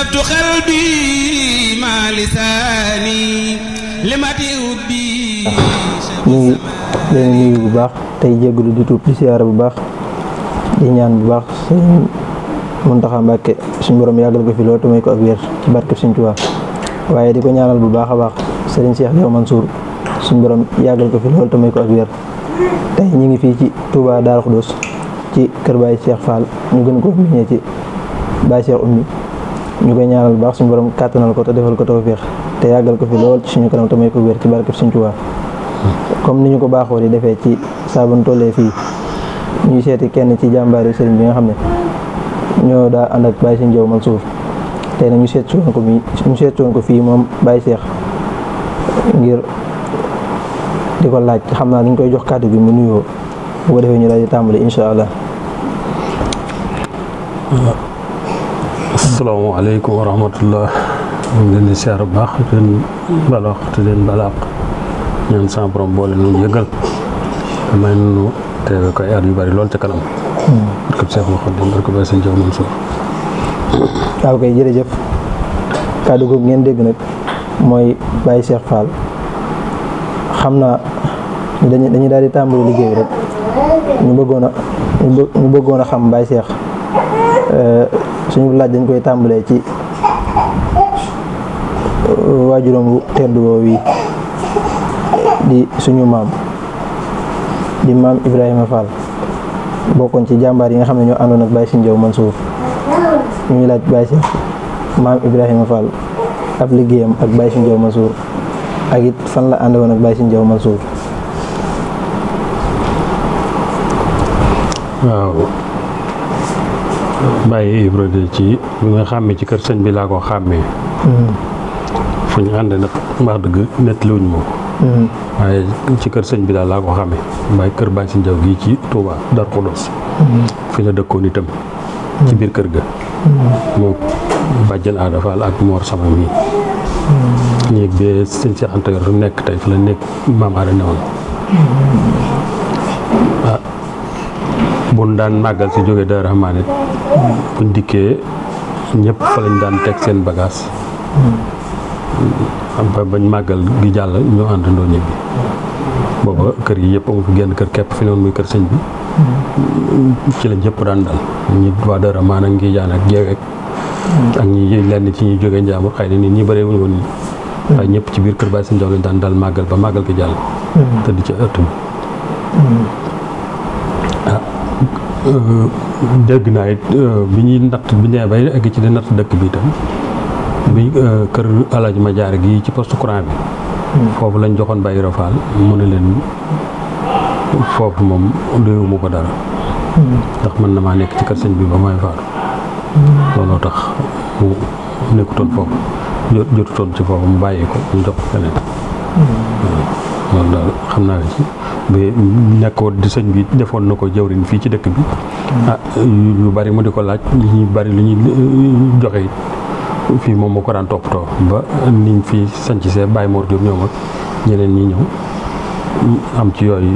كتبت قلبي مع لساني لمتي أبي ñu ngi leen nuyu bu baax tey jégalu di tuub di siyaara bu baax di ñaan bu baax sëñ Muntaxa Mbàkke suñu borom yàggal ko fi loolu te may ko ak wér ci barkeb Sëñ Tuubaa waaye di ko ñaanal bu baax a baax sëriñ Cheikh Diaw Mansour suñu borom yàggal ko fi loolu te may ko ak wér tey ñu ngi fii ci Touba Darou Khoudoss ci kër Baye Cheikh Fall ñu gën ko miñee ci Baye Cheikh Oumy ñu koy ñaanal bu baax suñu borom kàttanal ko te defal ko tawfeex te yàggal ko fi lool ci suñu kanam te may ko wér ci barkeb Sëñ Tuubaa comme ni ñu ko baaxoo di defee ci saa bu ñu tollee fii ñuy seeti kenn ci jàmbaari sëriñ bi nga xam ne ñoo daa ànd ak Baye Cheikh Diaw Mansour tey nag ñu seet woon ko fii moom Baye Cheikh ngir di ko laaj xam naa dañ koy jox kàddu gi mu nuyoo bu ko defee ñu daal di tàmbali incha allah. asalaamaaleykum wa rahmatullah ñu ngi leen di siyaar bu baax di leen balaax te leen balaaq ñaan sa borom boole nu yëgal may nu teewe ko ay at yu bari lool ca kanam barkab Seexul Xadiim barkab Baye Cheikh Diaw Mansour. waaw kay jërëjëf kàddu googu ngeen dégg nag mooy Baye Cheikh Fall xam naa dañuy daal di tàmbali liggéey rek ñu bëggoon a xam Baye Cheikh suñu laaj dañ koy tàmbalee ci waajuram bu tedd woowu yi di suñu maam di maam Ibrahima Fall bokkoon ci jàmbaar yi nga xam ne ñoo àndoon ak Baye Cheikh Diaw Mansour ñuy laaj Baye Cheikh maam Ibrahima Fall ab liggéeyam ak Baye Cheikh Diaw Mansour ak it fan la àndoon ak Baye Cheikh Diaw Mansour. waaw Baye Ibra de ci bi nga xàmmee ci kër sëñ bi laa ko xàmmee fu ñu ànd nag wax dëgg nettaliwuñ ma ko waaye ci kër sëñ bi daal laa ko xàmmee Baye kër Baye Cheikh Diaw gii ci Touba Darou Khoudoss fi la dëkkoon itam ci biir kër ga moom bàjjen Aada Fall ak Mor sama mii néeg bee sëñ Cheikh Anta Yor nekk tey fi la nekk maam Aada newoon buñ daan màggal si jógee Daaru Rahmaan it buñ dikkee ñëpp fa lañ daan teg seen bagage ba bañ màggal gi jàll ñu àndandoo ñibbi booba kër gi yëpp amu fi genn kër képp fi noonu muy kër sëñ bi ci lañ ñëpp daan dal ñi waa Daaru Rahmaan ak ngi jaan ak jeewek ak ñi lenn ci ñuy jógee Njaambur xëy na nit ñi bëree wuñu woon nii waaye ñëpp ci biir kër Baye Cheikh Diaw lañ daan dal màggal ba màggal gi jàll tëdd ci ëtt bi dégg naa it bi ñuy natt bi ñëwee bay egg ci di natt dëkk bi itam bi kër Alaaji ma jaar gi ci poste courant bi foofu lañ joxoon Baye Ibra Fall mu ne leen foofu moom doyuma ko dara ndax mën na maa nekk ci kër sëñ bi ba may faatu looloo tax mu nekkutoon foofu jotutoon ci foofu mu bàyyi ko ñu jox ko keneen loolu daal xam naa ci bi nekkoon di sëñ bi defoon na ko jawrin fii ci dëkk bi yu bari mu di ko laaj li ñuy bari li ñuy joxe it fii moom moo ko daan toppatoo ba niñ fii sanc see Baye Mor Diop ñoom ak ñeneen ñi ñëw am ci yooyu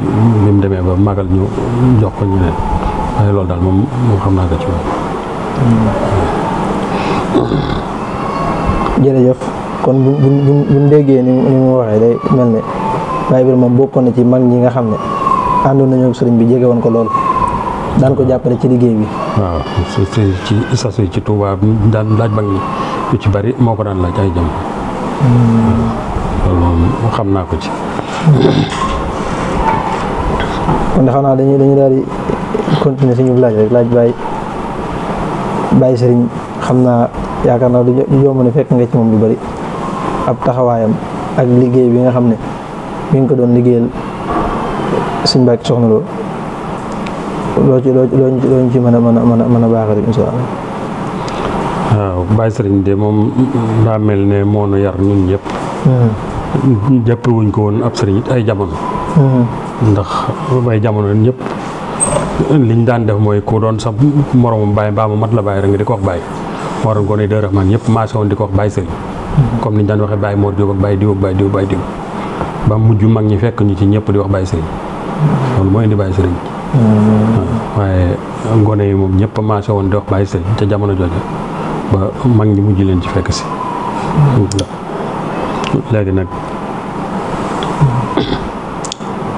bi mu demee ba magal ñu jox ko ñeneen waaye loolu daal moom xam naa ko ci moom. jërëjëf kon buñ déggee ni mu waxee day mel ne Baye Ibra moom bokkoon na ci mag ñi nga xam ne àndoon nañu ak sëriñ bi jege woon ko lool daan ko jàppale ci liggéey bi. waaw ci sas ci Touba daan laaj mag ñi lu ci bari moo ko daan laaj ay jëm. loolu moom xam naa ko ci. kon de xam naa dañuy daal di continuer suñu laaj rek laaj Baye sëriñ xam naa yaakaar naa du yomb ne fekk nga ci moom lu bari ab taxawaayam ak liggéey bi nga xam ne mi ngi ko doon liggéeyal suñ Mbàkke Soxna Lo loo ci mën a baax rek incha allah. waaw Baye Sëriñ de moom daa mel ne moo nu yar ñun ñëpp. jàppe wuñ ko woon ab sëriñ it ay jamono. ndax ay jamono ñëpp liñ daan def mooy ku doon sa moromam Baye mbaa mu mat la Baye rek nga di ko wax Baye. waroon ko ne Daaru Rahmaan ñëpp maase woon di ko wax Baye Sëriñ. comme niñ daan waxee Baye Mor Diop ak Baye diw ak Baye diw Baye diw. ba mujj mag ñi fekk ñu ci ñëpp di wax Baye Sëriñ loolu moo indi Baye Sëriñ waaye ngone yi moom ñëpp a maase woon di wax Baye Sëriñ ca jamono jooja ba mag ñi mujj leen ci fekk si léegi nag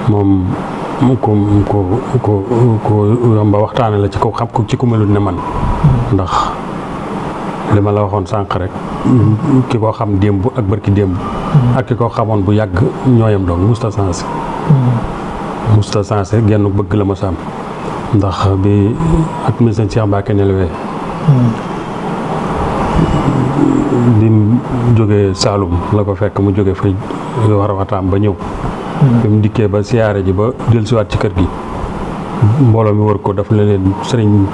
moom ku yomba waxtaane la ci ko xam ci ku melut ne man ndax li ma la waxoon sànq rek ki ko xam démb ak barki démb ak ki ko xamoon bu yàgg ñooyam doon musta sensé genn bëgg la ma sàmm ndax bi ak mi sëñ Cheikh Mbacke nelawee bi mu jógee Saalum la ko fekk mu jógee fa war a waxtaan ba ñëw bi mu dikkee ba siyaare ji ba dellusiwaat ci kër gi mbooloo mi wër ko daf la leen sëriñ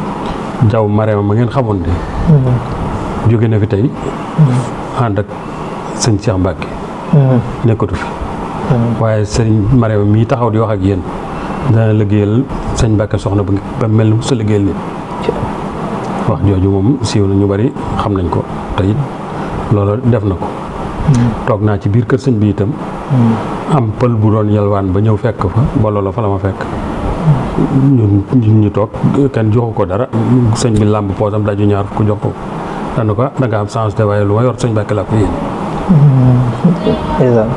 Jaw Marema ma ngeen xamoon de jóge na fi tey ànd ak sëñ Cheikh Mbacke nekkatu fi waaye sëriñ Marema mii taxaw di wax ak yéen dana liggéeyal sëñ Mbacke soxna ba mel ni sa liggéeyal nit wax jooju moom siiw na ñu bari xam nañ ko te it loolu def na ko toog naa ci biir kër sëñ bi itam am pël bu doon yalwaan ba ñëw fekk fa ba loolu fa la ma fekk ñun ñu toog kenn joxu ko dara sëñ bi làmb poosam daju ñaar ku jox ko dana ko da nga am chance de waaye lu ma yor sëñ Mbacke laa ko yéen waaw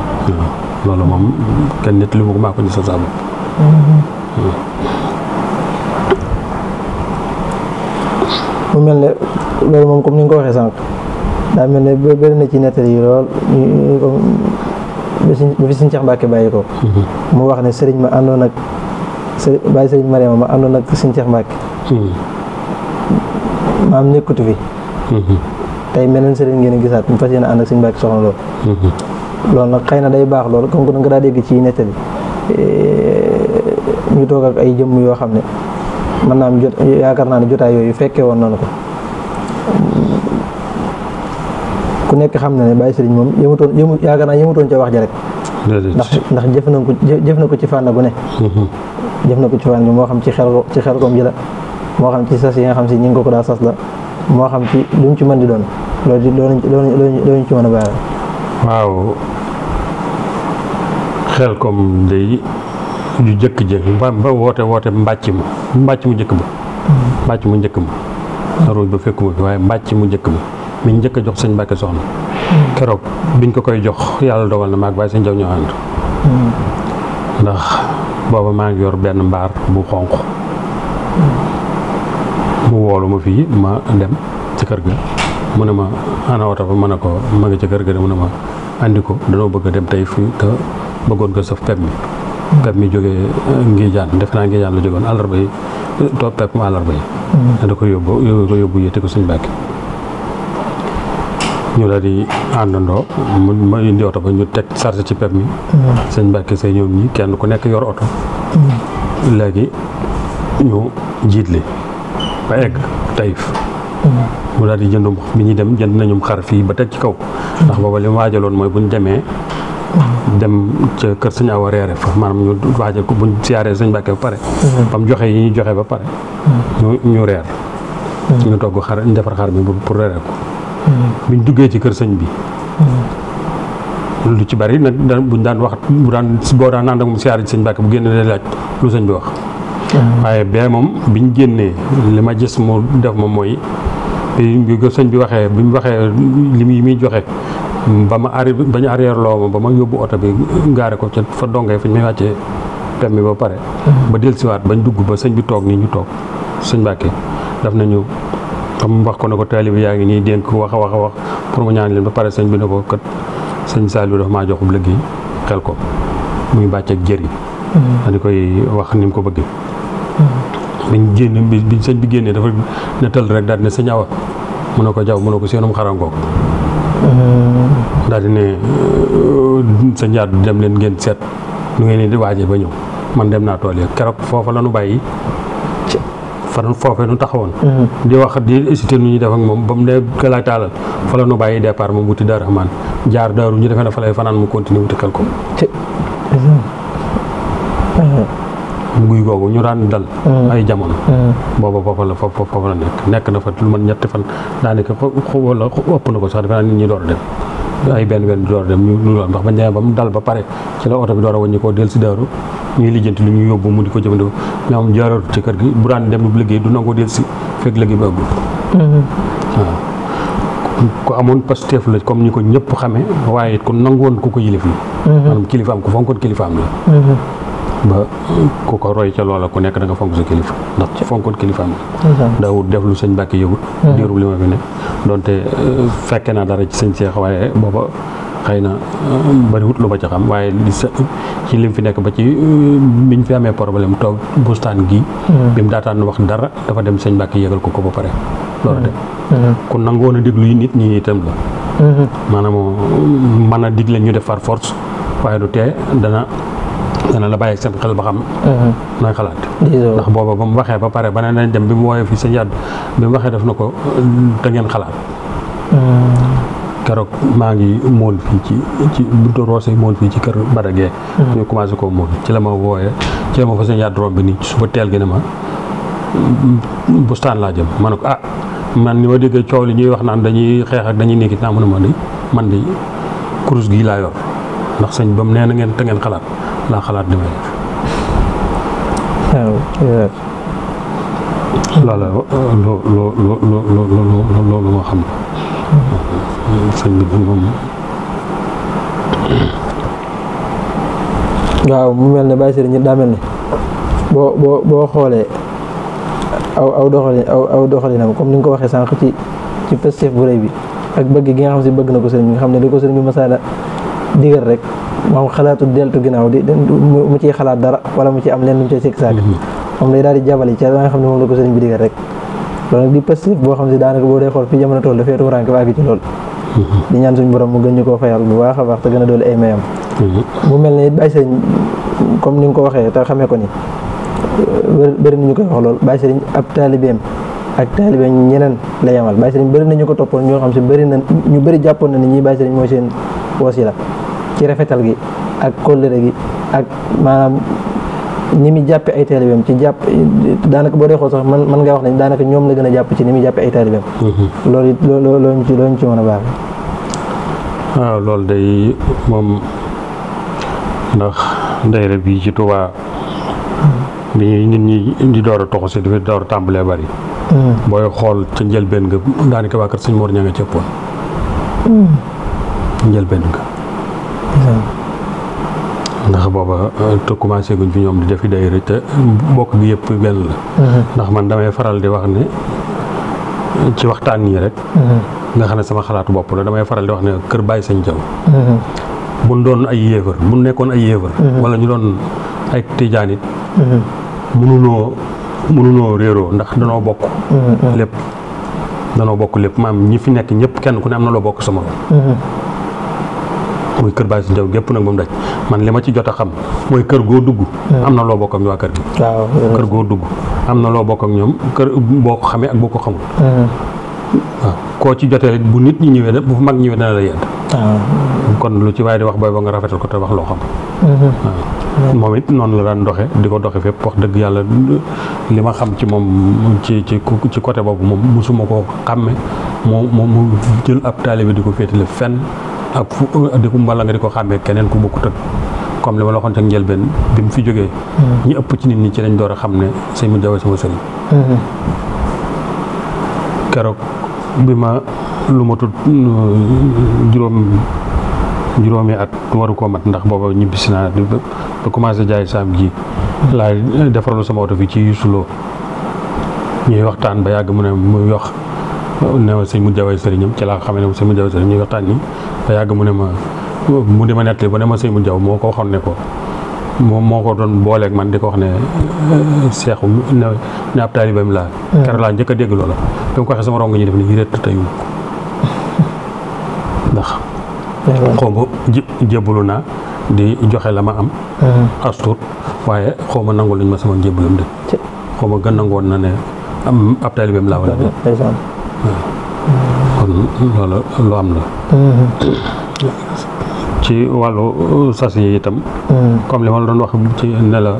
loolu moom kenn nit li ma ko maa ko gisal saa bopp mu mel ne loolu moom comme ni nga ko waxee sànq daa mel ne bëri na ci nettali yi lool ba fi sëñ Cheikh Mbacke bàyyi ko mu wax ne sëriñ ma àndoon ak bàyyi sëriñ Mariama ma àndoon ak sëñ Cheikh Mbacke maam nekkatu fi tey meneen sëriñ ngeen a gisaat mu fas yéene ànd ak sëñ Mbacke soxna lool loolu nag xëy na day baax loolu comme que nga daa dégg ci nettali ñu toog ak ay jëmm yoo xam ne mën naa am yaakaar naa ne jotaay yooyu fekkee woon nañu ko ku nekk xam na ne Baye Serigne moom yaakaar naa yëmutoon ca wax ja rek ndax jëf na ko ci fànn gu ne jëf na ko ci fànn gi moo xam ci xel koom ji la moo xam ci sas yi nga xam si ñi ngi ko daa sas la moo xam ci lu mu ci mën di doon loolu ci mën a baaxee waaw xel koom day ju jëkk jëkk ba woote mbàcc mu njëkk ma ruuj ba fekkuma fi waaye mbàcc mu njëkk ma mi njëkk a jox sëñ Mbacke soxna keroog biñ ko koy jox yàlla dogal na maag bàyyi sëñ Jaw ñoo ànd ndax booba maa ngi yor benn mbaar bu xonq mu woolu ma fii ma dem ci kër ga mu ne ma ana oto fa ma ne ko ma ngi ci kër ga de mu ne ma andi ko danoo bëgg a dem tey fii te bëggoon ko saf pep mi jógee Ngijaan def naa Ngijaan la jógoon àllarba yi toog pep mu àllarba yi da ko yóbbu yéete ko sëñ Mbacke ñu daal di àndandoo ma indi oto ba ñu teg chargé ci pep mi sëñ Mbacke say ñoom ñi kenn ku nekk yor oto léegi ñu jiitle ba egg Taïf mu daal di jëndum bi ñuy dem jënd nañum xar fii ba teg ci kaw ndax booba li mu waajaloon mooy buñ demee dem ca kër sëñ Awa reere fa maanaam ñu waajal ko buñ siyaaree sëñ Mbacke ba pare ba mu joxe yi ñu joxe ba pare ñu reer ñu togg xar ñu defar xar mi pour reere ko biñ duggee ci kër sëñ bi lu ci bari nag buñ daan wax boo daan ànd ak mu siyaare ci sëñ Mbacke bu génne day laaj lu sëñ bi wax waaye bee moom biñ génnee li ma gis mu def moom mooy bi ko sëñ bi waxee bi mu waxee li muy joxe ba ñu arrière loo ma ba ma yóbbu oto bi gaare ko ca fa dongee fañ may wàccee pem mi ba pare ba dellusiwaat bañ dugg ba sëñ bi toog nii ñu toog sëñ Mbacke daf nañu xam wax ko ne ko taalibe yaa ngi nii dénk wax a wax pour mu ñaan leen ba pare sëñ bi ne ko kat sëñ Saliou dafa maa joxub liggéey xel ko muy bàcc ak jër yi dañu koy wax ni mu ko bëggee biñ génn bi sëñ bi génnee dafa ne tël rek daal di ne sëñ Awa mu ne ko Jaw mu ne ko seenum xarangoog daal di ne sëñ Yaadu dem leen ngeen seet nu ngeen di waajee ba ñëw man dem naa tool yi keroog foofa la nu bàyyi foofee nu taxawoon di wax di hésité nu ñuy def ak moom ba mu ne galaay taalal fa la nu bàyyi départ moom wuti Daaru Rahmaan jaar daaru ñu defee ne fa lay fanaan mu continuer wuti xel ko guy googu ñu daan dal ay jamono booba foofa la nekk na fa lu man ñetti fan daanaka wala ëpp na ko sax defe naa nit ñi door a dem ay benn door a dem ñu lool ndax bañ demee ba mu dal ba pare ci la oto bi door a wàññi koo del si daaru ñuy lijjanti li ñuy yóbbu mu di ko jëfandikoo mais am jaaratu ci kër gi bu daan dem bu liggéey du nangoo del si fekk liggéey bi ëggul waaw ku amoon Pastef la comme ñi ko ñëpp xamee waaye it ku nangoon ku ko yilif la maanaam kilifaam ku fonkoon kilifaam la ba ku ko roy ca loola ku nekk da nga fonk sa kilifa ndax ci fonkoon kilifaam la daawut def lu sëñ Mbàkke yëgut diirub li ma fi ne donte fekke naa dara ci sëñ Seex waaye booba xëy na bariwut lu ma ca xam waaye ci lim fi nekk ba ci biñ fi amee problème toog bustaan gi bi mu daataan wax dara dafa dem sëñ Mbàkke yégal ko ba pare loolu de ku nangoon a déglu yi nit ñi itam la maanaam mën a digle ñu def par force waaye du tee dana la bàyyi seen xel ba xam nooy xalaat ndax booba ba mu waxee ba pare ba ne nañ dem bi mu woowee fi sëñ Yàdd bi mu waxee def na ko te ngeen xalaat keroog maa ngi mool fii ci buntu roose mool fii ci kër Badagee ñu commencé koo mool ci la ma wooyee ci la ma fa sëñ Yàdd romb bi nii suba teel gi ne ma bustaan laa jëm ma ne ko man ni ma déggee coow li ñuy wax naan dañuy xeex ak dañuy nekk naa mu ne ma di man di kurus gii laa yor ndax sëñ ba mu nee na ngeen te ngeen xalaat laa xalaat di may def loola loolu moo xam ne sëñ bi moom waaw mu mel ne Baye Serigne daa mel ne boo xoolee aw doxalinam comme ni nga ko waxee sànq ci Pastef bu rëy bi ak bëgg gi nga xam si bëgg na ko sëriñ bi nga xam ne di ko sëriñ bi masaana digal rek moom xalaatu deltu ginnaaw mu ciy xalaat dara wala mu ci am leen lu mu cay sikk saak moom lay daal di jabali ca nga xam ne moom la ko sëriñ bi digal rek loolu nag di Pastef boo xam si daanaka boo dee xool fi jamono toll dafay tuuranke ba àgg ci loolu di ñaan suñu borom mu gën ñu koo fayal bu baax a baax te gën a doole ay mayam mu mel ne Baye Serigne comme ni nga ko waxee te xamee ko ni bëri nañu koy wax loolu Baye Serigne ab taalibeem ak taalibe ñeneen la yamal Baye Serigne bëri nañu ko toppoon ñoo xam si bëri na ñu bëri jàppoon na ni ñi Baye Serigne mooy seen wasila ci rafetal gi ak kóllëre gi ak maanaam ni muy jàppe ay taalibeem ci jàpp daanaka boo dee xool sax man nga wax ne daanaka ñoom la gën a jàpp ci ni muy jàppe ay taalibeem loolu it loolu ci mën a baax waaw loolu day moom ndax daayira bi ci Tuubaa bi nit ñi di door a toxu si dafa door a tàmbalee bari booy xool ca njëlbeen nga daanaka waa kër sëñ Mor ña nga cëppoon njëlbeen nga ndax booba te commencé guñ fi ñoom di defi daayira te bokk gi yëpp benn la ndax man damay faral di wax ne ci waxtaan nii rek nga xam ne sama xalaatu bopp la damay faral di wax ne kër Baye Sëñ Jaw buñ doon ay yéefar buñ nekkoon ay yéefar wala ñu doon ay tijaan it mënunoo réeroo ndax danoo bokk lépp maam ñi fi nekk ñëpp kenn ku ne am na loo bokk sama muy kër Baye Sëñ Jaw gépp nag moom daj man li ma ci jot a xam mooy kër goo dugg am na loo bokk ak ñu waa kër gi kër goo dugg am na loo bokk ak ñoom kër boo ko xamee ak boo ko xamul waaw koo ci jotee bu nit ñi ñëwee da bu mag ñëwee dana la yedd kon lu ci waaye di wax booy ba nga rafetal ko te wax loo xam waaw moom it noonu la daan doxe di ko doxe fépp wax dëgg yàlla li ma xam ci moom ci côté boobu moom musuma koo xàmme mu jël ab taalibe di ko féetale fenn ak fu di ko mbala nga di ko xàmmee keneen ku bokkut ak comme li ma la waxoon ca njëlbeen bi mu fi jógee ñi ëpp ci nit ñi ci lañ door a xam ne sëñ mu jawe sama sëriñ keroog bi ma lu ma tudd juróomi at waru koo mat ndax booba ñibbisi naa ba commencé jaay saam ji laay defarlu sama oto fii ci yusuloo ñuy waxtaan ba yàgg mu ne muy wax ne ma sëñ mu jawee sëriñam ci laa xam ne sëñ mu jawee sëriñ ñuy waxtaan ni ba yàgg mu ne ma mu di ma nettali ba ne ma sëñ mu jaw moo ko waxoon ne ko moom moo ko doon booleeg man di ko wax ne seexu ne ab taalibeem laa keroog laa njëkk a dégg loola bi mu ko waxee sama rongo ñi def ni yirét tayum ndax xaw ma jébbalu naa di joxe la ma am astuut waaye xaw ma nangul nañ ma sama njébbalam de xaw ma gën nangoon na ne am ab taalibeem laa wala de kon loolu lu am la ci wàllu sas yi itam comme li ma la doon wax ci ne la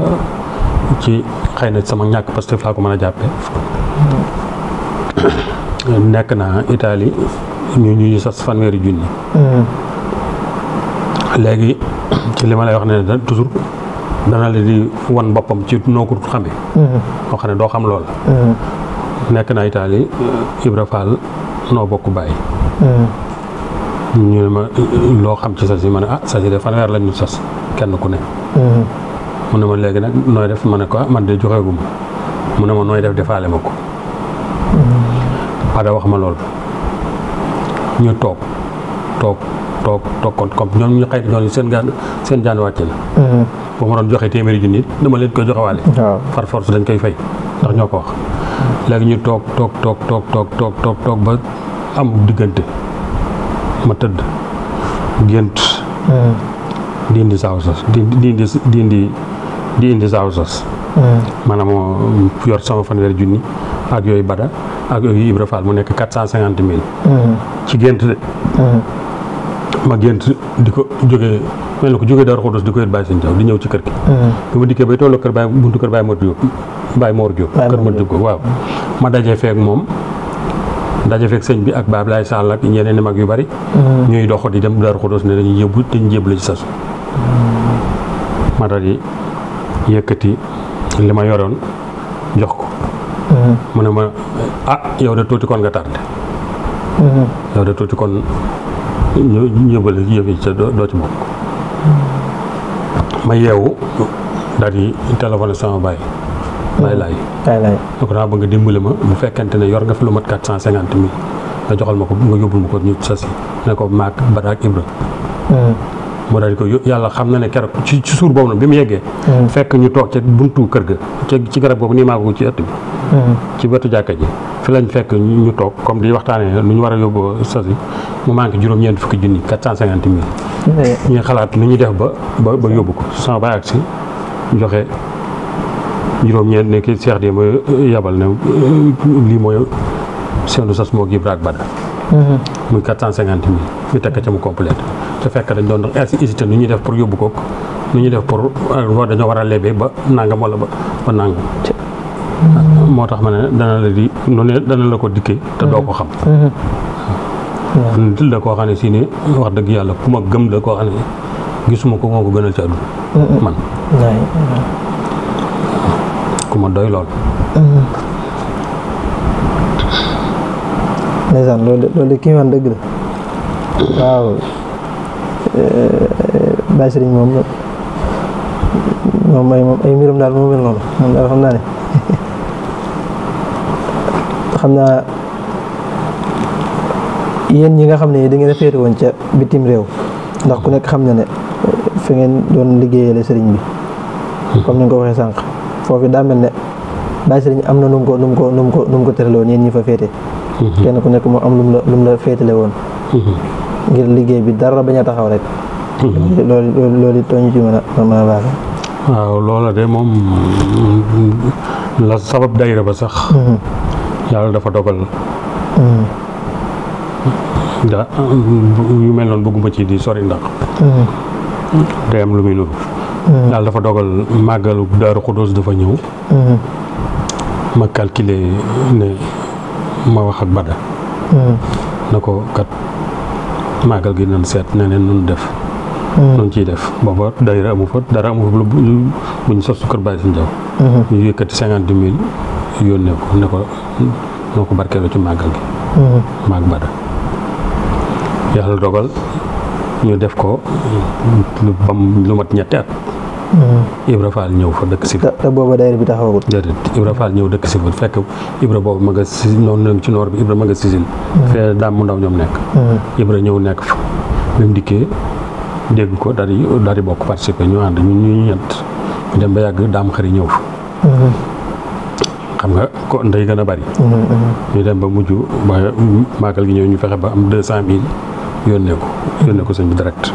ci xëy na sama ñàkk parce que laa ko mën a jàppe nekk naa Italie ñu sas fanweeri junni léegi ci li ma lay wax ne toujours dana la di wan boppam ci noo ko xamee loo xam ne doo xam loola nekk naa Italie Ibra Fall noo bokk bàyyi ñu ne ma loo xam ci sas yi ma ne sas yi de fanweer lañ ñu sas kenn ku ne. mu ne ma léegi nag nooy def ma ne ko man de joxeeguma mu ne ma nooy def defaale ma ko. Bada wax ma loolu ñu toog kon comme ñoom ñu xëy ñooñu seen jaan wàcc na. boo ma doon joxe téeméeri junni dama leen koy joxewaale. far force dañ koy fay ndax ñoo ko wax. léegi ñu toog ba am diggante ma tëdd gént. di indi saaw sas di indi saaw sas. maanaam yor sama fanweeri junni ak yooyu Bada ak yooyu Ibra Fall mu nekk 450 000. ci gént de. ma gént di ko jógee mel na ko jógee Daaru Xudoos di ko yët Baye Sëñ Jaw di ñëw ci kër gi. bi ma dikkee bay tolloo kër Baye buntu kër Baye Mor Diop kër Mor Diop waaw. ma dajee feek moom daje feek sëñ bi ak Baab Laay Sall ak ñeneen i mag yu bari. ñuy dox di dem Daaru Xudoos ne dañuy jébbalu ci sasu. ma daal di yëkkati li ma yoroon jox ko. mu ne ma yow de tuuti kon nga tardé. yow de tuuti kon ñu yóbbale yëf yi ca doo ci bokk. ma yeewu daal di téléphoné sama baay laay ne ko naa bëgg nga dimbali ma bu fekkente ne yor nga fi lu mat 450 000 nga joxal ma ko nga yóbbul ma ko ñu sasi ne ko maak Bada ak Ibra. moo daal di ko yàlla xam na ne keroog ci suur boobu nag bi mu yeggee. fekk ñu toog ca buntu kër ga ci garab boobu nii maa ko ci ëtt bi. ci wetu jàkka ji fi lañ fekk ñu toog comme di waxtaanee lu ñu war a yóbbu sasi mu manqué juróom-ñeent fukki junni 450 000. ñuy xalaat nu ñuy def ba yóbbu ko sama baay ak si joxe juróom-ñeent ne kii Cheikh di ma yabal ne lii mooy seenu sas moo Ibra ak Bada. muy 450 000 ñu tekk ca mu complété te fekk dañ doon hésité nu ñuy def pour yóbbu ko nu ñuy def pour dañoo war a lebee ba nangam wala ba nangam. moo tax ma ne dana la ko dikkee te doo ko xam. da koo xam ne si ne wax dëgg yàlla ku ma gëm da koo xam ne gisuma ko moo ko gënal ci àdduna man ku ma doy lool. ndeysaan loolu kii man dëgg la waaw. Baye Serigne moom ay mbiram daal moo mel noonu moom daal xam naa ne xam naa yéen ñi nga xam ne da ngeen a féete woon ca bitim réew ndax ku nekk xam na ne fi ngeen doon liggéeyale Serigne bi comme ni nga ko waxee sànq foofu daa mel ne Baye Serigne am na nu mu ko tërale woon yéen ñi fa féete. kenn ku nekk moo am lu mu la féetale woon. ngir liggéey bi dara bañ a taxaw rek. loolu tooñu ci mën a baax. waaw loola de moom la sabab dayra ba sax. yàlla dafa dogal. yu mel noonu bëgguma ci di sori ndax. day am lu muy nuru. yàlla dafa dogal màggalu Daaru Xudoos dafa ñëw. ma calculé ne ma wax ak Bada. na ko kat. màggal gi nan seet ne neen nun def nun ciy def booba dayra amu fa dara amu fa buñ sos kër Baye Sëñ Jaw ñu yëkkati 50 000 yónnee ko ne ko noo ko barkeeloo ci màggal gi maag Bada yàlla dogal ñu def ko lu mat ñetti at Ibra Fall ñëw fa dëkk si fa te booba dayra bi taxawagul déedéet Ibra Fall ñëw dëkk si fa fekk Ibra boobu ma nga si noonu ci noor bi Ibra ma nga sisil fee daam mu ndaw ñoom nekk Ibra ñëw nekk fa même dikkee dégg ko daal di bokk participer ñu ànd ñu ñett ñu dem ba yàgg daam xari ñëw fa xam nga ko ndey gën a bari ñu dem ba mujj ba màggal gi ñëw ñu fexe ba am 200 000 yónnee ko sëñ bi direct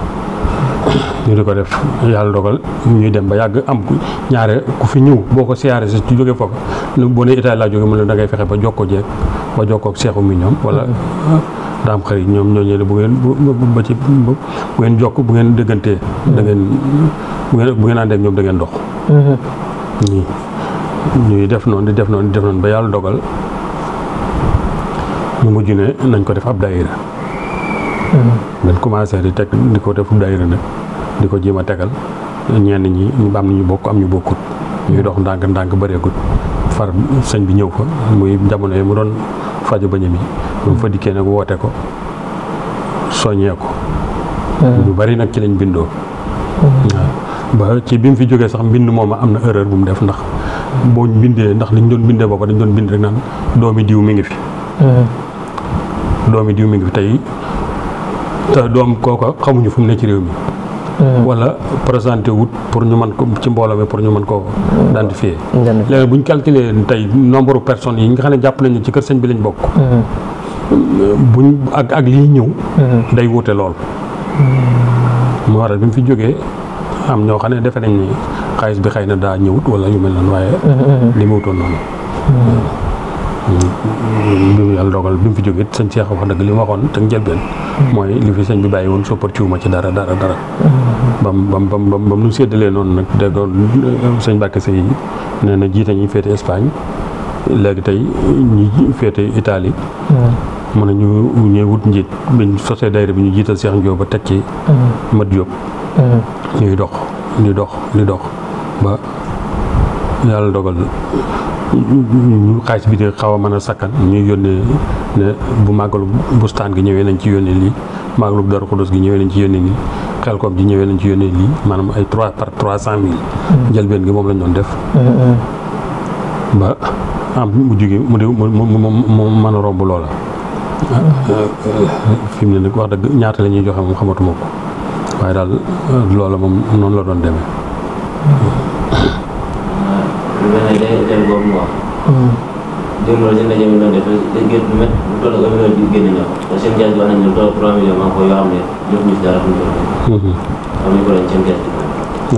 ñu di ko def yàlla dogal ñuy dem ba yàgg am ñaare ku fi ñëw boo ko siyaare si ci jóge foofu boo ne Italie laa jóge mu ne da ngay fexe ba jokkoo ak seexu mi ñoom wala daam xëy ñoom ñoo ñëwee bu ngeen jokk bu ngeen dëggantee da ngeen bu ngeen àndee ak ñoom da ngeen dox ñuy def noonu di def noonu ba yàlla dogal ñu mujj ne nañ ko def ab daayira dañ commencé di teg di ko def daayira nag di ko jéem a tegal ñenn ñi ñu am ñu bokk am ñu bokkut ñuy dox ndànk bëreegut far sëñ bi ñëw fa muy jamono yi mu doon faju bañam yi mu fa dikkee nag woote ko soññeeku. ñu bari nag ci lañ bindoo. waaw ba ci bi mu fi jógee sax mbind moom am na erreur bu mu def ndax boo bindee ndax liñ doon bindee booba dañ doon bind rek naan doomi diw mi ngi fi. doomi diw mi ngi fi tey te doom kooka xamuñu fu mu ne ci réew mi. wala présenté wut pour ñu mën ko ci mbooloo mi pour ñu mën koo identifier. léegi bu ñu calculer tey nombre personnes yi nga xam ne jàpp nañu ci kër sëñ bi lañ bokk. buñ ak lii ñëw. day wuute lool. moo waral bi mu fi jógee am ñoo xam ne defe nañ ni xaalis bi xëy na daa ñëwut wala yu mel noonu waaye. li mu wutoon noonu. bi mu yàlla dogal bi mu fi jógee sëñ Cheikh wax dëgg li mu waxoon te njëlbeen. mooy li fi sëñ bi bàyyi woon soppar ciwuma ci dara. bam nu séddalee noonu nag déggoon sëñ Mbàkke Sey nee na jiite ñi féete Espagne léegi tey ñi féete Italie. mu ne ñuy wut njiit biñ sosee daayira bi ñu jiital Cheikh Ndiop ba teg ci Mat Diop. ñuy dox di dox ba yàlla dogal ñu xaalis bi di xaw a mën a sakkan ñuy yónnee ne bu màggalu bustaan gi ñëwee nañ ci yónnee lii màggalu Darou Khoudoss gi ñëwee nañ ci yónnee lii Xelkom ji ñëwee nañ ci yónnee lii maanaam ay 300.000 njëlbeen gi moom lañ doon def ba am mu jóge mu mën a romb loola fi mu ne nag wax dëgg ñaata la ñuy joxe moom xamatuma ko waaye daal loola moom noonu la doon demee. lu mel ne day boobu mu wax. démb la seen ndaje mi doon def gerte bu métti bu toll ak million bi génne na ko te seen gerte wax nañ ne lu toll 3 millions maa ko yoo xam ne jotuñu si dara fu mu toll. am nañu ko doon seen gerte.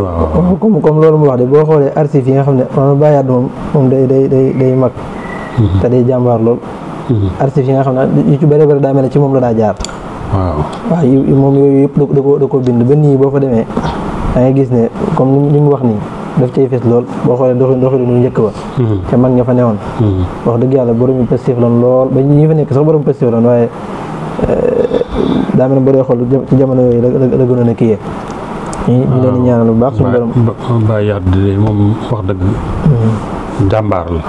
waaw comme loolu mu wax de boo xoolee archives yi nga xam ne maanaam bàyyaat moom day mag. te day jàmbaar lool. archives yi nga xam ne yu ci bëri daa mel ne ci moom la daa jaar. waaw moom yooyu yëpp da ko bind ba nii boo fa demee da ngay gis ne comme ni mu wax nii daf cay fees lool boo xoolee doxi nu njëkk ba. te mag nga fa newoon. wax dëgg yàlla borom yu positif lan lool ba ñi fa nekk sax borom positif lan waaye daa mel ne boo dee xool ci jamono yooyu la gënoon a kiyee. ñu leen di ñaanal bu baax suñu borom. Baye Yade moom wax dëgg. jàmbaar la.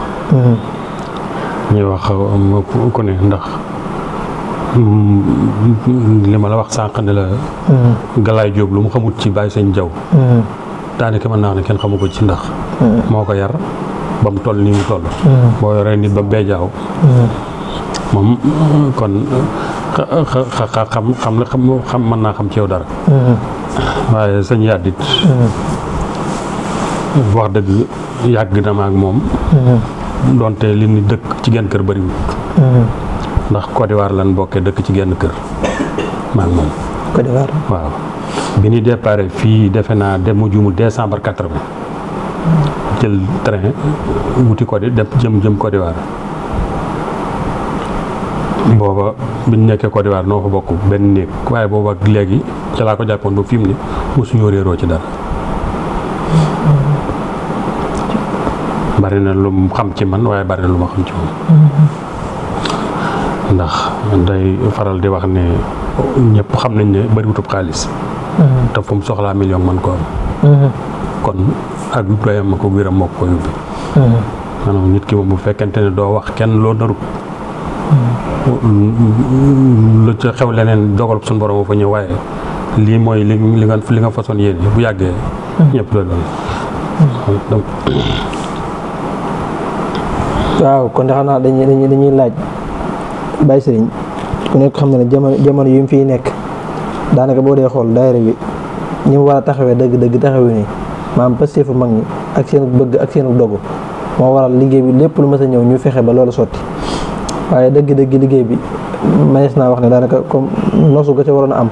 ñuy wax ku ne ndax li ma la wax sànq ne la. Galaay Jóob lu mu xamut ci Baye Sëñ Jaw daanaka mën naa ne kenn xamu ko ci ndax. moo ko yar ba mu toll nii mu toll. boo yoree nit ba beejaaw. moom kon xam mën naa xam ci yow dara. waaye sëñ Yade it wax dëgg yàgg na ma ak moom. donte li ni dëkk ci genn kër bëriwul. ndax Côte d'Ivoire lan bokkee dëkk ci genn kër ma ak moom. Côte d'Ivoire waaw bi ñuy départ fii defe naa dem mu jumul décembre 80 jël train wuti Côte jëm Côte d'Ivoire. booba biñ nekkee Côte d'Ivoire noo fa bokk benn néeg waaye booba ak léegi ca laa ko jàppoon ba fi mu ne mosuñoo réeroo ci dara. bari na lu mu xam ci man waaye bari na lu ma xam ci moom. ndax day faral di wax ne ñëpp xam nañ ne bari wutub xaalis. te fu mu soxlaa million man ko am. kon ak doyam ma ko wéram moo ko yóbbi. maanaam nit ki moom bu fekkente ne doo wax kenn loo narut. lu ca xew leneen dogal suñu borom fa ñëw waaye lii mooy li nga façon yéene bu yàggee. ñëpp la loolu. donc. waaw kon de xam naa dañuy laaj Baye Serigne ku nekk xam na ne jamono yu mu fiy nekk daanaka boo dee xool daayira bi ñi mu war a taxawee dëgg taxawee nii maanaam pasteefu mag ñi ak seen bëgg ak seen dogu moo waral liggéey bi lépp lu mës a ñëw ñu fexe ba loolu sotti waaye dëgg liggéey bi manees naa wax ne daanaka comme nosu ga ca waroon a am.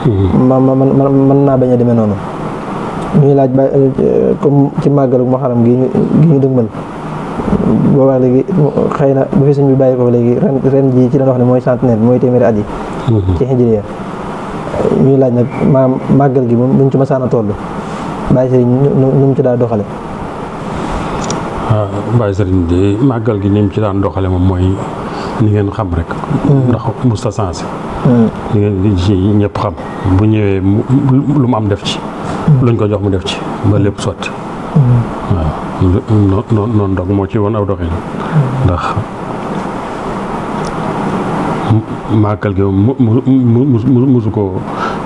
mën naa bañ a demee noonu. ñuy laaj ba comme ci màggalu Muharram gi ñu dëgmal. boobaa léegi xëy na bu fi sëñ bi bàyyi ko léegi ren ji ci doon wax ne mooy centenaire mooy téeméeri at yi. ci hijriya ñuy laaj nag maam màggal gi moom buñ ci masaan a toll Baye Serigne nu mu ci daa doxale. waaw Baye Serigne de màggal gi ni mu ci daan doxale moom mooy ni ngeen xam rek. ndax musta sensé. ni ngeen ci ñëpp xam bu ñëwee lu mu am def ci. luñ ko jox mu def ci ba lépp sotti. waaw noonu dog moo ci woon aw doxin ndax màggal gi mu musu ko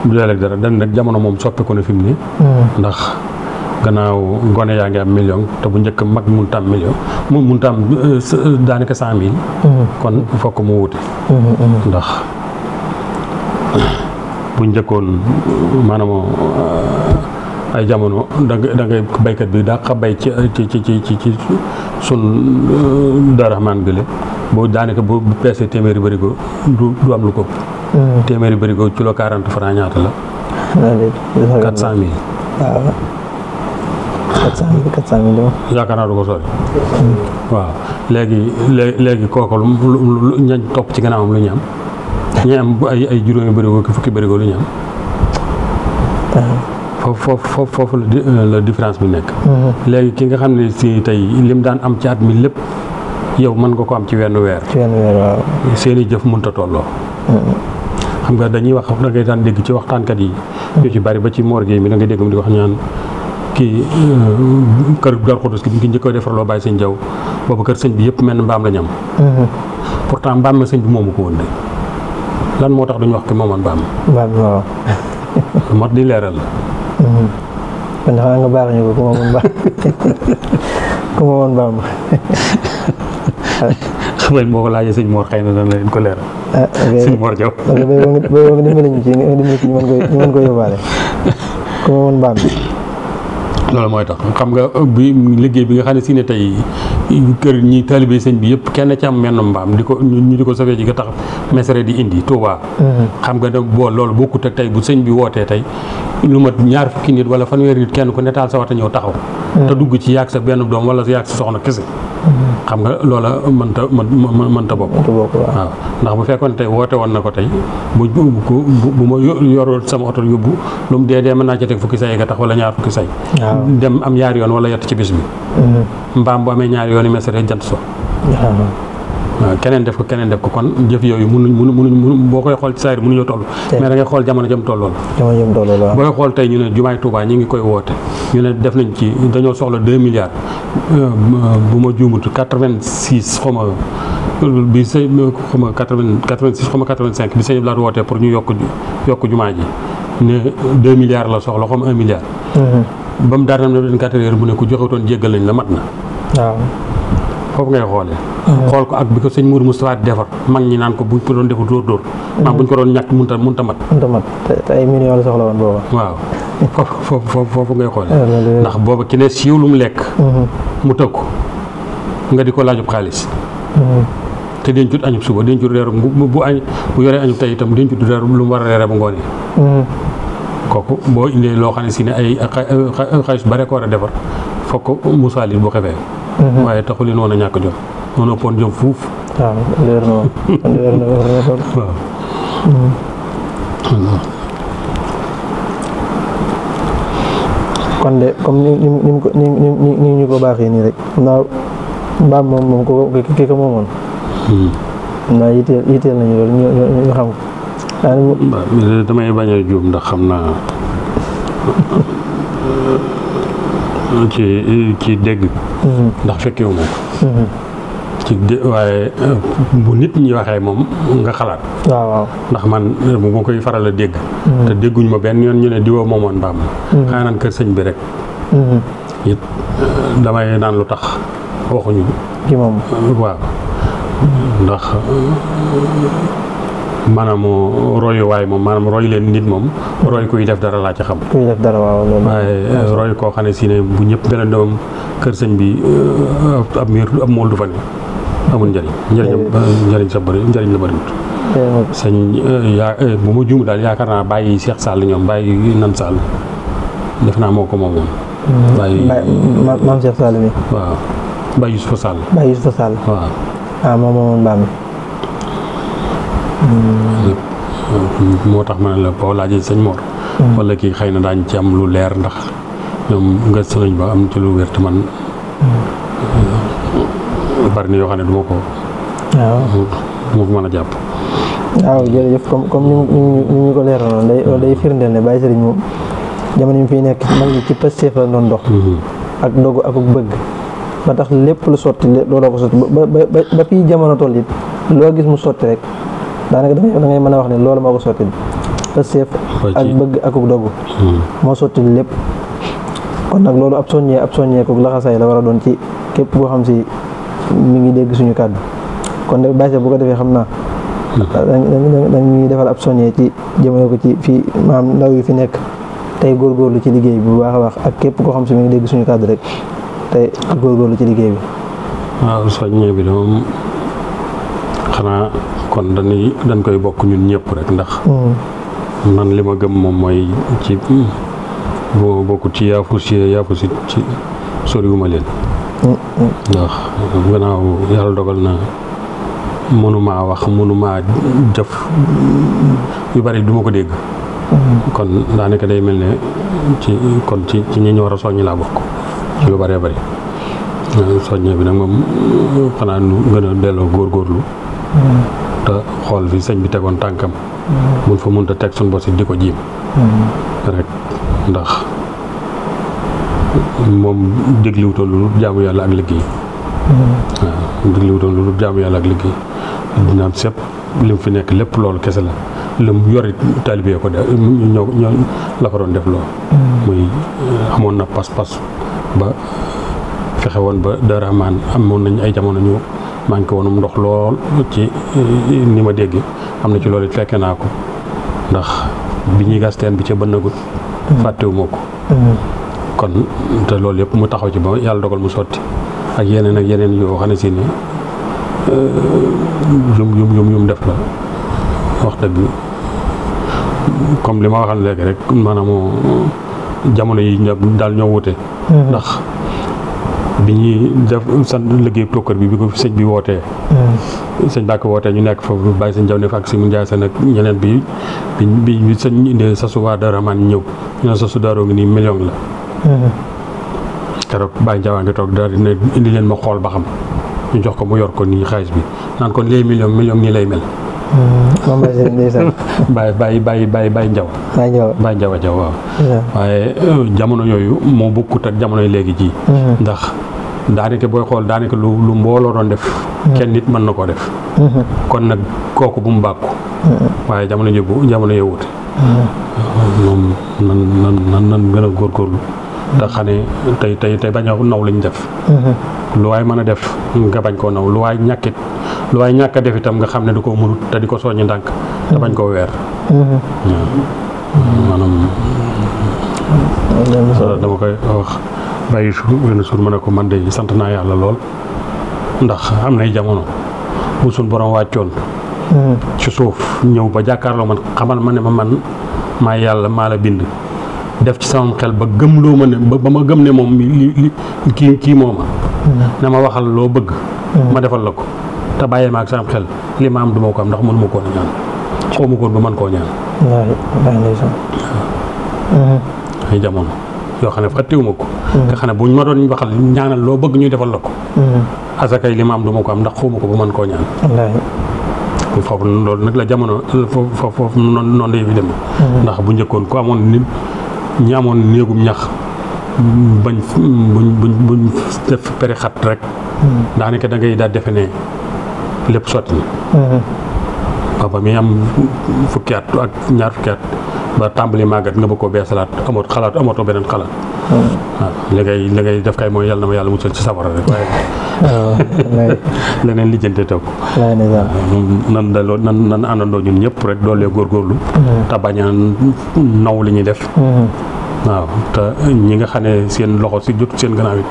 dooleeg dara dañ nag jamono moom soppeeku na fi mu ne. ndax gannaaw gone yaa ngi am million te bu njëkk mag mënut a am million mënut a am daanaka 100 000. kon fokk mu wuute. ndax bu njëkkoon maanaam ay jamono da ngay baykat bi daa xa bay ci sun Darahman gële boo daanaka bu peesee téeméeri bërigo du am lu ko. téeméeri bërigo kilo 40 francs ñaata la. 400 000. waaw 400 000 yaakaar naa du ko sori. waaw léegi kooku lu ñañ topp ci gannaawam lu ñu am. ñi am ay juróomi bërigo ki fukki bërigo lu ñu am. foofu la différence bi nekk. léegi ki nga xam ne si tey lim daan am ci at mi lépp yow mën nga ko am ci wenn weer. ci wenn weer waaw. seeni jëf mënut a tolloo. xam nga dañuy wax da ngay daan dégg ci waxtaankat yi. ñu ci bari ba ci Mor Gueye mi da ngay dégg mu di wax ñaan kii kër Darou Khoudoss gi bi ñu njëkk a defarloo bàyyi sëñ Jaw boobu kër sëñ bi yëpp mel na mbaam la ñu am. pourtant mbaam ma sëñ bi moomu ko woon de lan moo tax duñu wax ki moomoon mbaam. mbaam waaw. mat di leeral la. kon xanaa nga baax ñu ko ku ma woon mbaam ku ma woon mbaam. xam nga boo ko laajee sëñ Mor xëy na dana leen ko leeral. sëñ Mor Jaw. parce que booy nga dimbali ñu ci ñu mën ko yóbbaale ku ma woon mbaam. loolu mooy tax xam nga bi liggéey bi nga xam ne si ne tey kër ñi taalibe sëñ bi yëpp kenn ci am menn mbaam di ko ñu di ko safee ji nga tax mesere di indi Touba. xam nga boo loolu bokkut ak tey bu sëñ bi wootee tey lu mat ñaar fukki nit wala fanweeri nit kenn ku ne taal sa wata ñëw taxaw. te dugg ci yaag sa benn doom wala yaag sa soxna kese. xam nga loola mënta bokk. waaw ndax bu fekkoon tey woote woon na ko tey bu ma yoroon sama oto yóbbu lu mu dee mën naa ci teg fukki say nga tax wala ñaar fukki say. dem am ñaari yoon wala yett ci bis bi. mbaam bu amee ñaari yoon yi mesere jant so. waaw keneen def ko kon jëf yooyu mënuñ boo koy xool ci saa yi mënuñoo toll. mais da ngay xool jamono jëm tollool. boo koy xool tey ñu ne jumaay Touba ñi ngi koy woote ñu ne def nañ ci dañoo soxla 2 milliards bu ma juumut 86 xaw ma bi say xaw ma 86 xaw ma 85 bi sëñ Blaat wootee pour ñu yokk jumaa ji ne 2 milliards la soxla xaw ma 1 milliard. ba mu daatam ne 24 heures mu ne ku joxewutoon jéggal nañ la mat na. waaw foofu ngay xoolee. xool ko ak bi ko sëñ Mourou Moustapha di defar mag ñi naan ko buñ ko doon defu dóor. maanaam buñ ko doon ñàkk mënta mat. te ay millions la soxla woon booba. waaw foofu ngay xoolee. ndax booba ki ne siiw lu mu lekk. mu tëgg ko nga di ko laajub xaalis. te dencut añub suba dencut reeru bu yoree añub tey itam dencut reeru lu mu war a reere bu ngoonee. kooku boo indee loo xam ne si ne ay xaalis bare ko war a defar fokk musaalit bu xefee. waaye taxul leen woon a ñàkk jom noonu ëppoon jom fuuf. waaw leer na woon waaw. kon de comme ni ñu ko baaxee nii rek naa mbaam moom ko kii ko moomoon. naa yitteel nañu loolu ñu xam ko. damay bañ a juum ndax xam naa ci dégg. ndax fekkewu ma ko. waaye bu nit ñi waxee moom nga xalaat. waaw ndax man bu ma koy faral a dégg. te dégguñ ma benn yoon ñu ne diwoo moomoon mbaam. xanaa naan kër sëñ bi rek. it damay naan lu tax waxuñu. ci moom waaw ndax maanaam royuwaay moom maanaam roy leen nit moom roy kuy def dara laa ci xam. kuy def dara waaw loolu. waaye roy koo xam ne si ne bu ñëpp beneen doom kër sëñ bi ab miir ab mool du fa ne amul njëriñ sa bëri njëriñ la bëriwut. sëñ bu ma juum daal yaakaar naa bàyyi Cheikh Sall ñoom bàyyi nan Sall def naa moo ko moomoon. bàyyi maam Cheikh Sall mi. waaw bàyyi Youssoufa Sall. bàyyi Youssoufa Sall. waaw moom moomoon mbaam mi. moo tax ma ne la boo laajee sëñ Mor. wala kii xëy na daañ ci am lu leer ndax ñoom nga sëñ ba am ci lu wér te man bari na yoo xam ne du ma ko. waaw moo ko mën a jàpp. waaw jërëjëf comme ni ñu ko leeraloon day firndeel ne Baye Serigne moom jamono yi mu fiy nekk mag ñi ci Pastef la doon dox. ak dogu ak bëgg ba tax lépp lu sotti looloo ko sotti ba fii jamono toll it loo gis mu sotti rek daanaka da ngay mën a wax ne loolu moo ko sotti pësteef ak bëgg akuk dogu moo sotti lépp. kon nag loolu ab soññee ko laxasaay la war a doon ci képp koo xam si mi ngi dégg suñu kàddu kon nag bàyyi bu ko defee xam naa dañuy defal ab soññee ci jëmale ko ci fii maam ndaw yi fi nekk tey góorgóorlu ci liggéey bi bu baax a baax ak képp koo xam si mi ngi dégg suñu kàddu rek tey góorgóorlu ci liggéey bi. waaw soññee bi de moom xanaa kon dañ koy bokk ñun ñëpp rek ndax man li ma gëm moom mooy ci boo bokk ci yaafusi ci soriwuma leen ndax gannaaw yàlla dogal na mënumaa wax mënumaa jëf yu bari du ma ko dégg kon daanaka day mel ne ci ñi ñu war a soññ laa bokk ci lu bëree bëri soññee bi nag moom xanaa nu gën a delloo góorgóorlu te xool fi sëñ bi tegoon tànkam mun fa mënta teg suñ bosi di ko jiim rek ndax moom dégliwutoon lu jaamu yàlla ak liggéey waaw dégliwutoon lu jaamu yàlla ak liggéey dinaan sepp lim fi nekk lépp loolu kese la lim yori taalibe ko def ñoo la ko doon def loolu muy amoon na pas-pas ba fexe woon ba Daaru Rahmaan amoon nañ ay jamono ñu manqué woonum ndox lool ci ni ma dégg am na ci loolu it fekke naa ko ndax bi ñuy gas teen bi ca bënnagut fàttewuma ko kon te loolu yëpp mu taxaw ci ba yàlla dogal mu sotti ak yeneen yoo xam ne si ni yum def la wax dëgg comme li ma waxal léegi rek maanaam jamono yi daal ñoo wute ndax bi ñuy def sant liggéey tokkër bi ko sëñ bi wootee sëñ Bàkk wootee ñu nekk foofu bàyyi sëñ jaw ne fa ak si mu njaay sa nag ñeneen bi sëñ indee sasu waa Daaru Rahmaan ñëw ñu ne sasu daaroo ngi nii million la keroog bàyyi njawaa ngi toog daal ne indi leen ma xool ba xam ñu jox ko mu yor ko nii xaalis bi naan kon léegi million nii lay mel bàyyi njaw jaw waaw waaye jamono yooyu moo bokkut ak jamono yi léegi ji ndax daanaka booy xool daanaka lu mbooloo doon def kenn nit mën na koo def kon nag kooku bu mu bàkku waaye jamono yee wute moom nan gën a góorgóorlu te xam ne tey bañ a naw liñ def lu waay mën a def nga bañ koo naw lu waay ñàkk a def itam nga xam ne du ko mënut te di ko soññi ndànk te bañ koo weer maanaam dama koy wax bàyyi wenn suur ma ne ko man de sant naa yàlla lool ndax am nay jamono bu suñ borom wàccoon ci suuf ñëw ba jàkkaarloo man xamal ma ne man maa yàlla maa la bind def ci sama xel ba gëmloo ma ne ba ma gëm ne moom kii mooma na ma waxal loo bëgg ma defal la ko te bàyyee ma ak sama xel li ma am du ma ko am ndax mënu ma koo ñaan xaw ma ko ba mën koo ñaan ay jamono yoo xam ne fàttewuma ko nga xam ne buñ ma doon waxal ñaanal loo bëgg ñu defal la ko asakay li ma am du ma ko am ndax xaw ma ko ba mën koo ñaan foofu loolu nag la jamono foofu noonu la yëfi dem ndax bu njëkkoon ku amoon nit ñi amoon néegum ñax buñ def peri xat rek daanaka da ngay daal defe ne lépp sotti na ba mi am fukki at ak ñaar fukki at ba tàmbali màggat nga bëgg koo beesalaat amatoo beneen xalaat waaw li ngay def kay mooy yàlla na ma yàlla musal ci safara rek waaye leneen lijjante taw nan àndandoo ñun ñëpp rek doolee góorgóorlu te bañ a naw li ñuy def waaw te ñi nga xam ne seen loxo si jot seen gannaaw it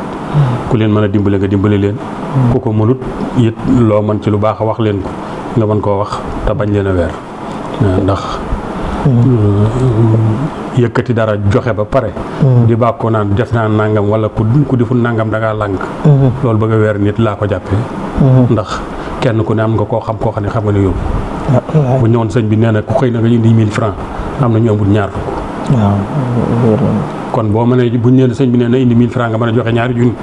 ku leen mën a dimbale nga dimbale leen ku ko mënut it loo mën ci lu baax a wax leen ko nga mën koo wax te bañ leen a weer ndax yëkkati dara joxe ba pare di bàkkoo naan def naa nangam wala ku deful nangam da ngaa lànk loolu bëgg a weer nit laa ko jàppee ndax kenn ku ne am nga koo xam ne xam nga ne yóbbu bu ñëwoon sëñ bi nee na ku xëy na nga indi 1000 francs am na ñu amul ñaar kon boo mënee buñ nee sëñ bi nee na indi 1000 francs nga mën a joxe ñaari junni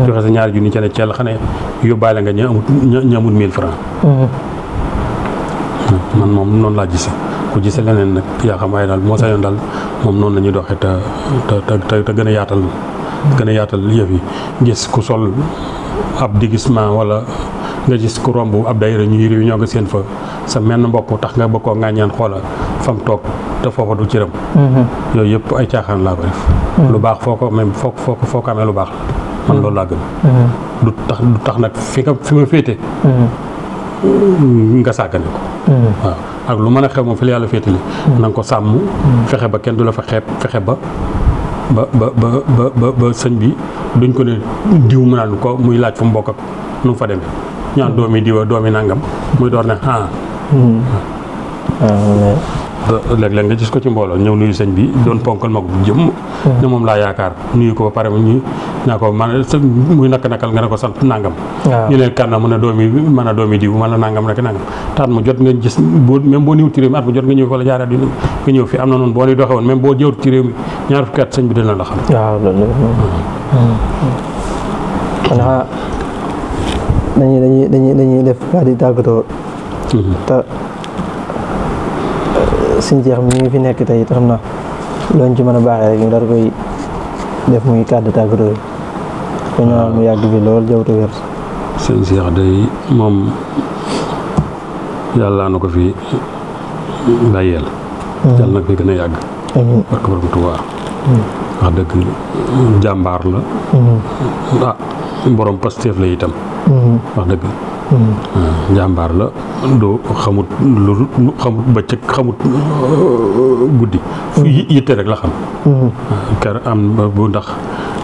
joxe sa ñaari junni ca ne ceel xane yóbbaale nga ñu amul 1000 francs man moom noonu laa gisee ku gisee leneen nag yaa xam waaye daal moo sañoon daal moom noonu la ñuy doxee te gën a yaatal yëf yi gis ku sol ab déguisement wala nga gis ku romb ab dayra ñuy réunion nga seen fa sa menn mbokk tax nga bëggoo ngaa ñaan xoola fam toog te foofa du cëram. yooyu yëpp ay caaxaan laa ko def. lu baax foo ko même foo ko amee lu baax la man loolu laa gën. du tax nag fi ma féete. nga sàggane ko. waaw ak lu mën a xew moom fi la yàlla féetali. na nga ko sàmm. fexe ba kenn du la fa xeeb fexe ba sëñ bi duñ ko ne diw mu naan ko muy laaj fu mu bokk ak nu mu fa demee ñaan doomi diwa doomi nangam muy door ne léeg-léeg nga gis ko ci mbooloo ñëw nuyu sëñ bi doon ponkal ma ko jëm ne moom laa yaakaar nuyu ko ba pare ñu naa ko man muy nakal nga ne ko sant nangam ñu ne kan mu ne doomi diw man la nangam rek nangam taat mu jot nga gis même boo niwut ci réew mi at mu jot nga ñëw fa la jaaraat yu nga ñëw fi am na noonu boo ni doxe woon même boo jëwut ci réew mi ñaar fukki at sëñ bi dina la xam. waaw loolu xanaa dañuy def kaa di tàggatoo te sëñ Cheikh mi ngi fi nekk tey it xam na looñ ci mën a baaxee rek ñu daal koy def muy kàddu tàggatoo yi ko ñaanal mu yàgg fi lool jaww te wér. sëñ Cheikh day moom yàlla na ko fi bàyyeel. yàlla na ko fi gën a yàgg. amiin barke borom Tuubaa. wax dëgg jàmbaar la. borom Pastef la itam. wax dëgg. jàmbaar la doo xamut bëccëg xamut guddi fu yitte rek la xam. ker bu ndax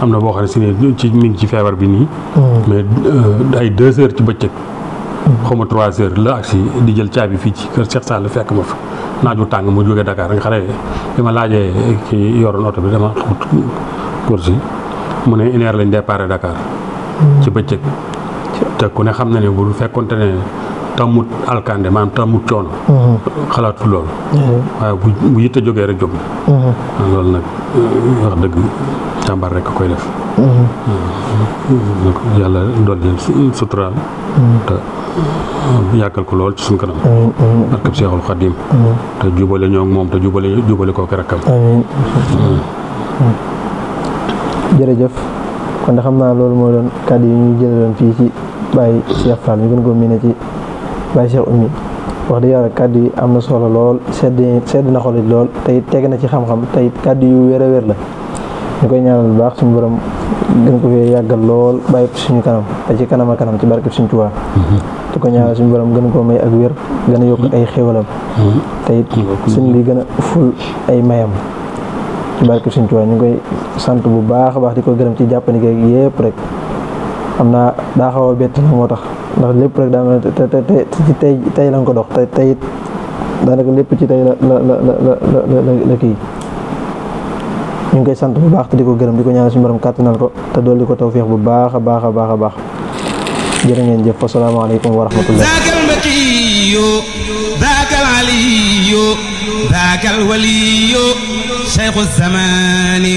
am na boo xam ne si ne mi ngi ci feebar bi nii mais ay 2 heures ci bëccëg xawma 3 heures la ak si di jël caabi fii ci kër Cheikh Sall fekk ma fa naaju tàng mu jógee Dakar nga xam ne bi ma laajee ki yoroon oto bi dama xamut kursi mu ne 1 heure lañ départ Dakar ci bëccëg te ku ne xam na ne bu fekkonte ne tamut alkande maanaam tamut coono xalaatu loolu waaye bu yitte jógee rek jóg na loolu nag wax dëgg jàmbaar rek a koy def yàlla dool leen suturaal te yàggal ko lool ci suñ kanam barkab Seexul Xadiim te jubale ñoo moom te jubale kooku rakkam jërëjëf kon xam naa loolu moo doon kàddu yi ñuy jëlaloon fii ci Baye Cheikh Fall ñu gën ko miine ci Baye Cheikh Oumy wax dëgg yàlla kàddu yi am na solo lool sedd na xolit lool te it teg na ci xam-xam te it kàddu yu wér a wér la ñu koy ñaanal bu baax suñu borom gën ko fee yàggal lool bàyyi ko suñu kanam te ci kanam a kanam ci barke suñu Tuubaa te ko ñaanal suñu borom gën koo may ak wér gën a yokk ay xéwalam te it suñ li gën a ful ay mayam ci barke suñu Tuubaa ñu ngi koy sant bu baax a baax di ko gërëm ci jàppandi geeg yëpp rek xam naa daa xaw a bett na moo tax ndax lépp rek daa mel te ci tey lañ ko dox te tey it daanaka lépp ci tey la kii ñu ngi koy sant bu baax te di ko gërëm di ko ñaanal suñu borom kàttanal ko te dolli ko tawfeex bu baax a baax a baax a baax jërë ngeen jëf asalaamaaleykum wa rahmatullah zaakal mbakiyyu zaakal aliyyu zaakal waliyyu shaykhu zamaani